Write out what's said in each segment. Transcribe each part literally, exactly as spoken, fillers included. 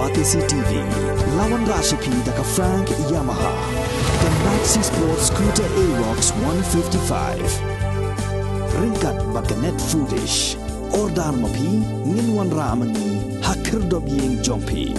Batesi T V, la wanrah sha phi da ka Frank Yamaha, ka Maxi Sport Scooter Aerox one fifty-five. Ryngkat bad ka Net Foodish. Order ma phi, ngin wanrah ma ngi ha khyrdop ïing jong phi.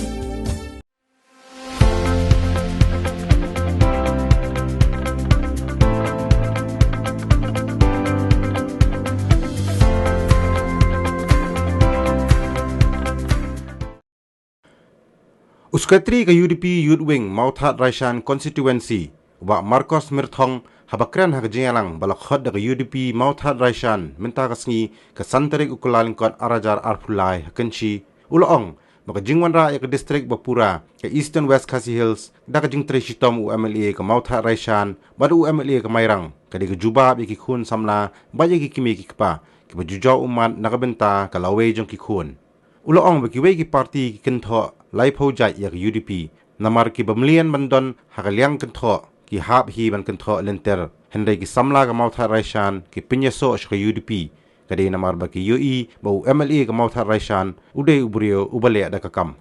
U Secretary ka U D P Youth Wing Mawthadraishan Constituency, u Bah Marcos Myrthong, haba kren ha ka jingïalang ba la khot da ka U D P Mawthadraishan mynta ka sngi, ka san tarik u Kyllalyngkot arhajar arphew lai, ha Kynshi, u la ong ba ka jingwanrah ïa ka district ba pura ka Eastern West Khasi Hills da ka jingtrei shitom u M L A ka Mawthadraishan bad u M L A ka Mairang ka dei ka jubab ïa ki khun samla bad ïa ki kmie ki kpa kiba ju jaw ummat na ka bynta ka lawei jong ki khun. U la ong ba kiwei ki parti ki kynthoh laiphew jait ïa ka U D P, namar kiba mlien ban don ha ka liang kynthoh ki hap hi ban kynthoh lynter, hynrei ki samla ka Mawthadraishan ki pynïasoh sha ka U D P, ka dei namar ba ki ïohi ba u M L A ka Mawthadraishan u dei u briew uba leh da ka kam.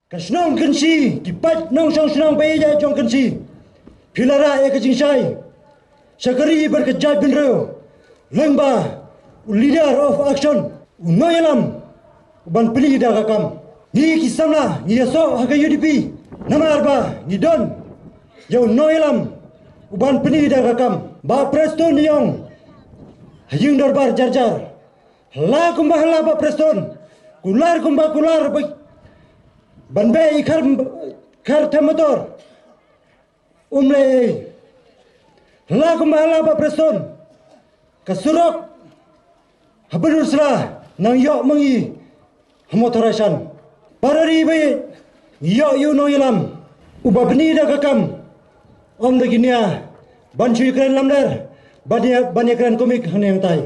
Ka shnong Kynshi, ki paid nongshong shnong ba ïeit jong Kynshi, phi la rah ïa ka jingshai sha ka ri bad ka jaitbynriew lyngba u leader of action, u nongïalam uban pyni da ka kam. Ngi ki samla ngi ïasoh ha ka U D P namar ba ngi don ïa u nongïalam uban pyni da ka kam. Bah Prestone Ïong, ha ïing dorbar Jarjar, hala kumba hala Bah Prestone, kular kumba kular ba, ban beh i khar, khar them motor, um leh ei. Hala kumba hala Bah Prestone, ka surok ha Bynriew Sla nang ïoh ma ngi ha Mawthadraishan. Para ri ba ïeit, ngi ïoh ïa u nongïalam uba pyni da ka kam, ym da ki nia ban shu ïakren lamler, ban ïa, ban ïakren kumne hangtai.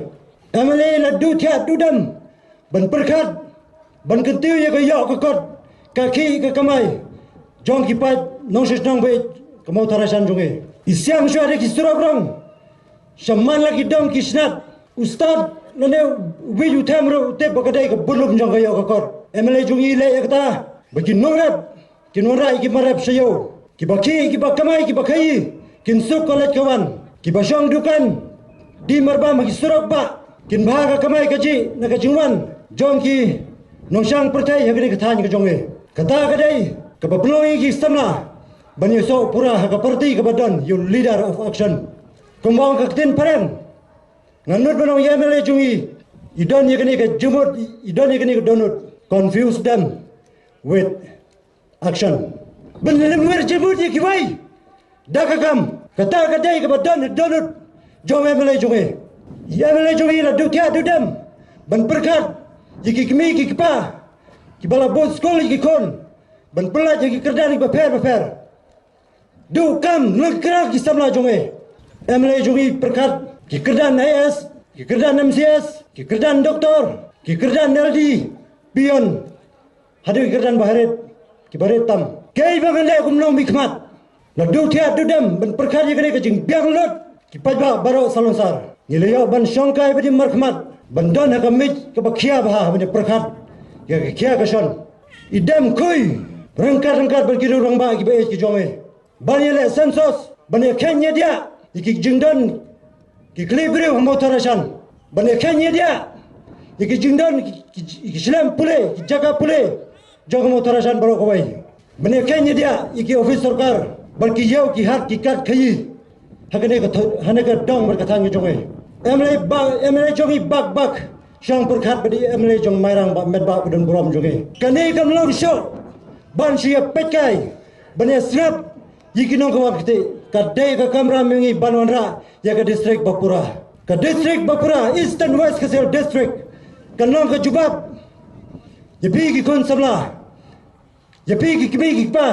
M L A la duh thiah duh dem ban pyrkhat, ban kyntiew ïa ka ïoh ka kot, ka khih ka kamai jong ki paid nongshong shnong ba ïeit ka Mawthadraishan jong ngi. I siang shuwa da ki surok rong, sha man la ki dong ki snat, u stad lane u wit u them ruh u tip ba ka dei ka bun lum jong ka ïoh ka kot. M L A jong ngi leh ïa kata ba ki nongrep kin wanrah ïa ki mar rep sha ïew. Kiba khih, kiba kamai, kiba khaïi kin suk ka leit ka wan. Kiba shong dukan, die marbam ha ki surok bah, kin bha ka kamai kajih na ka jingwan jong ki nongshong pyrthei ha kane ka thaiñ ka jong ngi. Kata ka dei kaba pynlong ïa ki samla ban ïasoh pura ha ka parti kaba don ïa u leader of action. Kumba ong ka ktien phareng, ngan nud ban ong ïa M L A jong ngi, i don ïa kane ka jingmut, i don ïa kane ka dohnud. Confuse them with action. Ban lynwer jingmut ïa kiwei da ka kam. Kata ka dei kaba don dohnud jong M L A jong ngi. I M L A jong ngi la duh thiah duh dem ban pyrkhat ïa ki kmie ki kpa kiba la bud skul ïa ki khun, ban pyllait ïa ki kyrdan kiba pher bapher. Duh kam lyngkra ki samla jong ngi. M L A jong ngi pyrkhat ki kyrdan I A S, ki kyrdan M C S, ki kyrdan doktor, ki kyrdan L D, peon, haduh ki kyrdan ba harit, kiba rit tam. Kaei ba ngan leh kum u nongmihkhmat? La duh thiah duh dem ban pyrkhat ïa kane ka jingbiang lut ki paidbah baroh salonsar. Ngi la ïoh ban shongkai bad ïa markhmat ban don ha ka miej kaba khia bha ban ïa pyrkhat ïa ka khia ka shon. I dem khuid ryngkat ryngkat bad ki rangbah kiba ïeit ki jong ngi ban ïaleh census, ban ïakheiñ ïadiah ïa ki jingdon ki khlieh briew ha Mawthadraishan, ban ïakheiñ ïadiah ïa ki jingdon ki, ki, ki shlem pule, ki jaka pule jong ka Mawthadraishan baroh kawei. Ban ïakheiñ ïadiah ïa ki ophis sorkar bad ki ïew ki hat ki kat khaïi ha kane ka tho-, ha kane ka dong bad ka thaiñ ka jong ngi. M L A ba, M L A jong ngi bak bak shong pyrkhat bad i M L A jong Mairang Bah Metbah ba don burom jong ngi. Kane kam long shoh ban shu ïa peitkai ban ïa sngap ïa ki nongkhawa kti. Ka dei ka kamram jong ngi ban wanrah ïa ka district ba pura. Ka district ba pura, Eastern West Khasi Hills District, kan long ka jubab ïa phi ki khun samla, ïa phi ki kmie ki kpa,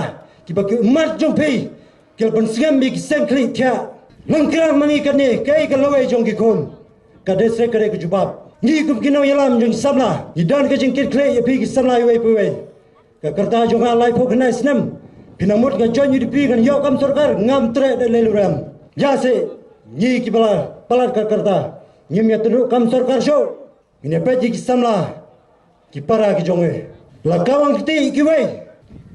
kiba ki ummat jong phi ki la pynsngem ïa ki seng khlieh thiah. Lyngkra ma ngi kane, kaei ka lawei jong ki khun? Ka district ka dei ka jubab. Ngi kum ki nongïalam jong ki samla ngi don ka jingkitkhlieh ïa phi ki samla iwei pa iwei. Ka rta jong nga laiphew khyndai snem, phi nang mut nga join U D P ngan ïoh kam sorkar, ngam treh da lei lurem. Ïa se ngi kiba la palat ka rta ngim ïa tynruh kam sorkar shuh. Ngin ïa peit ïa ki samla, ki para ki jong ngi. La kawang kti kiwei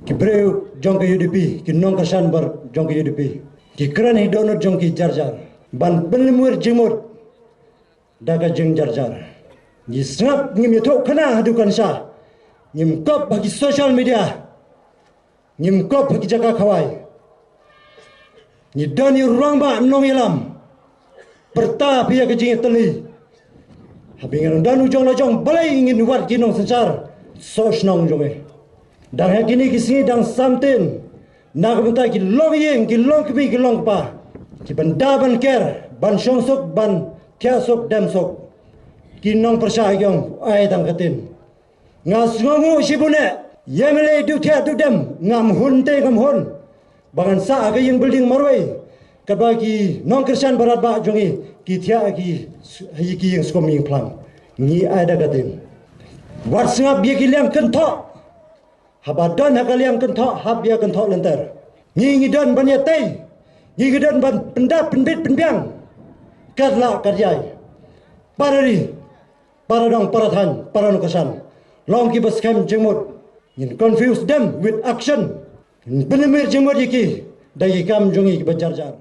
ki briew jong ka U D P, ki nongkyrshan bar jong ka U D P, ki kren hi dohnud jong ki jar jar ban pynlimwer jingmut da ka jingjar jar. Ngi sngap, ngim ïathuh khana ha dukan sha, ngim kop ha ki social media, ngim kop ha ki jaka khawai. Ngi don ïa u rangbah nongïalam. Pyrta phi ïa ka jingïatylli. Haba ngin don u jong la jong, balei ngin wad ki nongsynshar sohshnong jong ngi? Dang ha kine ki sngi dang samtin na ka bynta ki longïing, ki longkmie, ki longkpa, ki ban da ban ker, ban shong suk, ban thiah suk dem suk. Ki nongpyrshah ki ong, ai tang ka ktien. Nga sngewnguh shibun eh, ïa me lei duh thiah duh dem, ngam hun te ngam hun. Ba ngan sah ha ka ïing building marwei, katba ki nongkyrshan barat bah jong ngi ki thiah ha ki, ha ki ïing skum ïing phlang. Ngi ai da ka ktien. Wat sngap ïa ki liang kynthoh. Haba don ha ka liang kynthoh, hap ïa kynthoh lynter. Ngi ngi don ban ïatei. Ngi ngi don ban pyndap pynbit pynbiang. Kat lah kat ïai. Para ri, para dong, para thaiñ, para nongkyrshan, long kiba skhem jingmut. Ngin confuse them with action. Ngin pynlimwer jingmut ïa ki da ki kam jong ngi kiba jar jar.